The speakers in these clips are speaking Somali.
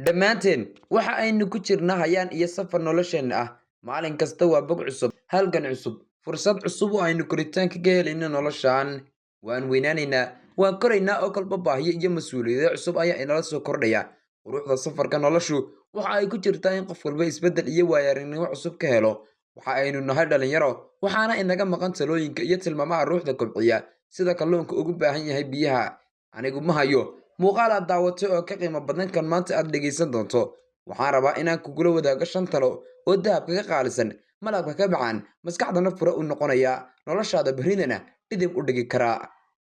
Dhammaanteen waxa aynu ku jirnaa hayaan iyo safar nolosheenna ah. Maalin kasta waa bog cusub, halgan cusub, fursad cusub oo aynu koritaan kaga helayno noloshan. Waan weynaanaynaa, waan koraynaa, oo kolba baahiyo iyo mas'uuliyado cusub ayaa inala soo kordhaya. Quruxda safarka noloshu waxa ay ku jirtaa in qof walba isbeddel iyo waayo-aragnimo cusub ka helo. Waxa aynu nahay dhalinyaro, waxaana inaga maqan talooyinka iyo tilmaamaha ruuxda kobciya sida kalluunka ugu baahan yahay biyaha. Anigu ma hayo muuqaal aad daawatay oo ka qiimo badan kan maanta aad dhegaysan doonto. Waxaan rabaa inaan kugula wadaago shan talo oo dahabka ka qaalisan, malabka ka macaan, maskaxdana fure u noqonaya, noloshaada berrinana dhidib u dhigi kara.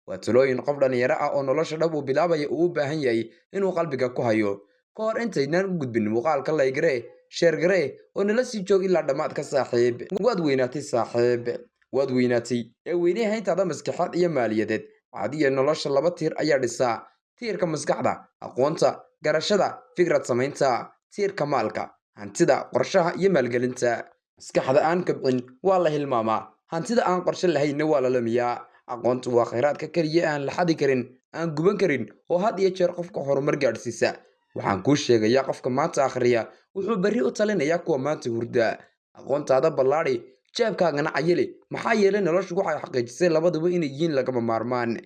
Waa talooyin qof dhalinyaro ah oo nolosha dhab uu bilaabaya uu u baahan yahay inuu qalbiga ku hayo. Ka hor intaynaan u gudbin muuqaalka, like garee, share garee, oo nala sii joog ilaa dhammaadka, saaxiib. Waad weynaatay, saaxiib. Waad weynaatay ee weynee hayntaada maskaxeed iyo maaliyadeed. Caadiya nolosha laba tiir ayaa dhisaa: tiirka maskaxda, aqoonta, garashada, fikrad samaynta; tiirka maalka, hantida, qorshaha iyo maalgelinta. Maskaxda aan kobcin waa la hilmaamaa, hantida aan qorshe lahaynna waa la lumiyaa. Aqoontu waa kheyraadka keliya aan la xadi karin, aan guban karin, oo had iyo jeer qofka horumar gaadhsiisa. Waxaan kuu sheegayaa, qofka maanta akhriya wuxuu berri u talinayaa kuwa maanta hurda. Aqoontaada ballaadhi, jeebkaagana cayili, maxaa yeelay noloshu waxay xaqiijisay labaduba inay yihiin lagama maarmaan.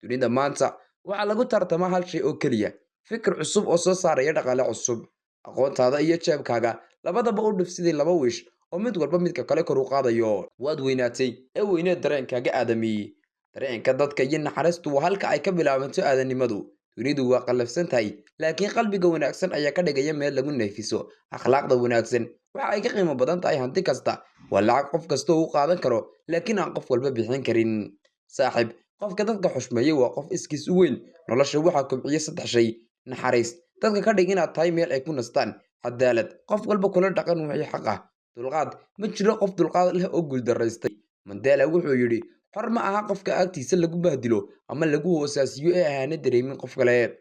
Dunida maanta waxaa lagu tartamaa hal shay oo keliya: fikir cusub oo soo saaraya dhaqaale cusub. Aqoontaada iyo jeebkaaga labadaba u dhif sidii laba wiish oo mid walba midka kale kor u qaadayo. Waad weynaatay ee weynee dareenkaaga aadami. Dareenka dadka iyo naxariistu waa halka ay ka bilaabanto aadanimadu. Dunidu waa qallafsan tahay, laakiin qalbiga wanaagsan ayaa ka dhigaya meel lagu neefiso. Akhlaaqda wanaagsan waxa ay ka qiimo badan tahay hanti kasta. Waa lacag qof kasta uu qaadan karo, laakiin aan qof walba bixin karin. Saaxiib, qofka dadka xushmeeya waa qof iskiis u weyn. Nolosha waxaa kobciya saddex shay: naxariis, dadka ka dhig inaad tahay meel ay ku nastaan; cadaalad, qof walba kula dhaqan wixii xaq ah; dulqaad, ma jiro qof dulqaad leh oo guuldaraystay. Mandela wuxuu yidhi: "Xor ma aha qofka agtiisa lagu bahdilo ama lagu hoosaasiyo ee ahaana dareemin qof kale."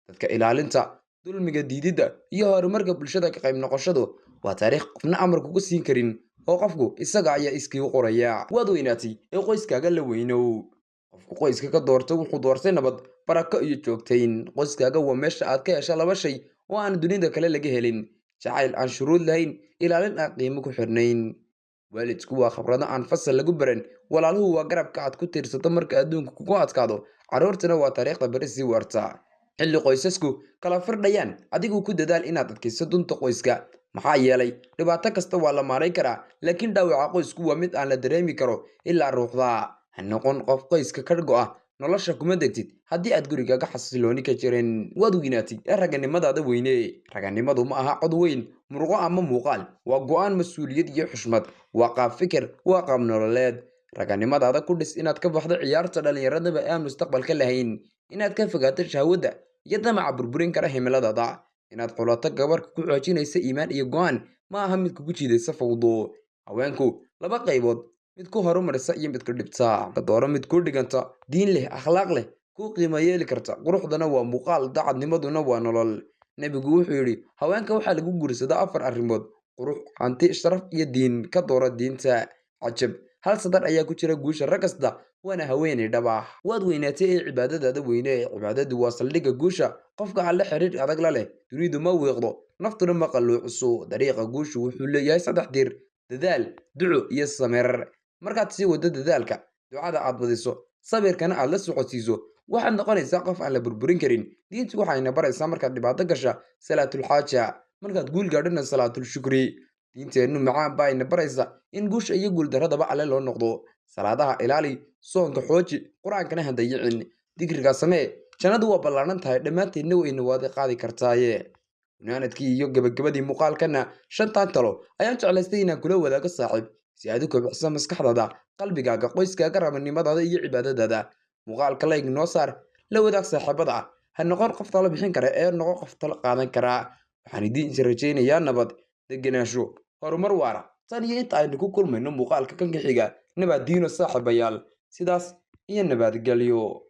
Dadka ilaalinta, dulmiga diididda iyo horumarka bulshada ka qayb noqoshadu waa taariikh qofna amar kugu siin karin, oo qofku isaga ayaa iskii u qoraya. Waad weynaatay ee qoyskaaga la weynow. Qofku qoyska ka doorta wuxuu doortay nabad, barako iyo joogtayn. Qoyskaaga waa meesha aad ka hesho laba shay oo aan dunida kale laga helin: jacayl aan shuruud lahayn, ilaalin aan qiimo ku xirnayn. Waalidku waa khibrado aan fasal lagu baran, walaaluhu waa garabka aad ku tiirsato marka adduunku kugu adkaado, carruurtuna waa taariikhda beri sii waarta. Xilli qoysasku kala firdhayaan, adigu ku dadaal inaad adkayso dunta qoyska, maxaa yeelay dhibaato kasta waa la maarayn karaa, laakiin dhaawaca qoysku waa mid aan la dareemi karo ilaa ruuxda. Ha noqon qof qoyska ka go'a. Nolosha kuma degtid haddii aad gurigaaga xasilooni ka jirin. Waad weynaatay ee raganimadaada weyne. Raganimadu ma aha cod weyn, muruqo ama muuqaal. Waa go'aan, mas'uuliyad iyo xushmad. Waa qaab fikir, waa qaab nololeed. Raganimadaada ku dhis inaad ka baxdo ciyaarta dhallinyaradaba ee aan mustaqbalka lahayn, inaad ka fogaato shahwadda iyo damaca burburin kara himiladaada, inaad xulato gabarka ku xoojinaysa iimaan iyo go'aan, ma aha mid kugu jiidaysa fawdo. Haweenku laba qaybood: mid ku horumarisa iyo mid ku dhibta. Ka dooro mid kuu dhiganta, diin leh, akhlaaq leh, kuu qiimo yeeli karta. Quruxdana waa muuqaal, daacadnimaduna waa nolol. Nebigu wuxuu yidhi: "Haweenka waxaa lagu guursadaa afar arrimood: qurux, hanti, sharaf iyo diin. Ka dooro diinta." Cajab, hal sadar ayaa ku jira guusha rag kasta, waana haweeney dhab ah. Waad weynaatay ee cibaadadaada weyne. Cibaadadu waa saldhigga guusha. Qofka Alle xiriir adag la leh, dunidu ma wiiqdo, naftuna ma qalloociso. Dariiqa guushu wuxuu leeyahay saddex tiir: dadaal, duco iyo samir. Markaad sii waddo dadaalka, ducada aad badiso, sabirkana aad la socodsiiso, waxaad noqonaysaa qof aan la burburin karin. Diintu waxayna baraysaa: markaad dhibaato gasha, salaatul xaaja; markaad guul gaadhana, salaatul shukri. Diinteennu macaan baa ina baraysa in guusha iyo guuldaradaba Alle loo noqdo. Salaadaha ilaali, soonka xooji, Qur-aankana ha dayicin, dikriga samee. Jannadu waa ballaaran tahay, dhammaanteedna wayna waadi qaadi kartaaye. Gunaanadkii iyo gabagabadii muuqaalkana, shantan talo ayaan jeclaystay inaan kula wadaago, saaxiib, si aad u kobciso maskaxdaada, qalbigaaga, qoyskaaga, rabanimadaada iyo cibaadadaada. Muuqaalka like noo saar, la wadaag saaxiibada ah. Ha noqon qof talo bixin kara ee noqon qof talo qaadan karaa. Waxaan idiin rajaynayaa nabad, degenaansho, horumar waara. Tan iyo inta aynu ku kulmayno muuqaalka kan xiga, nabad diino, saaxiibayaal, sidaas iyo nabadgelyo.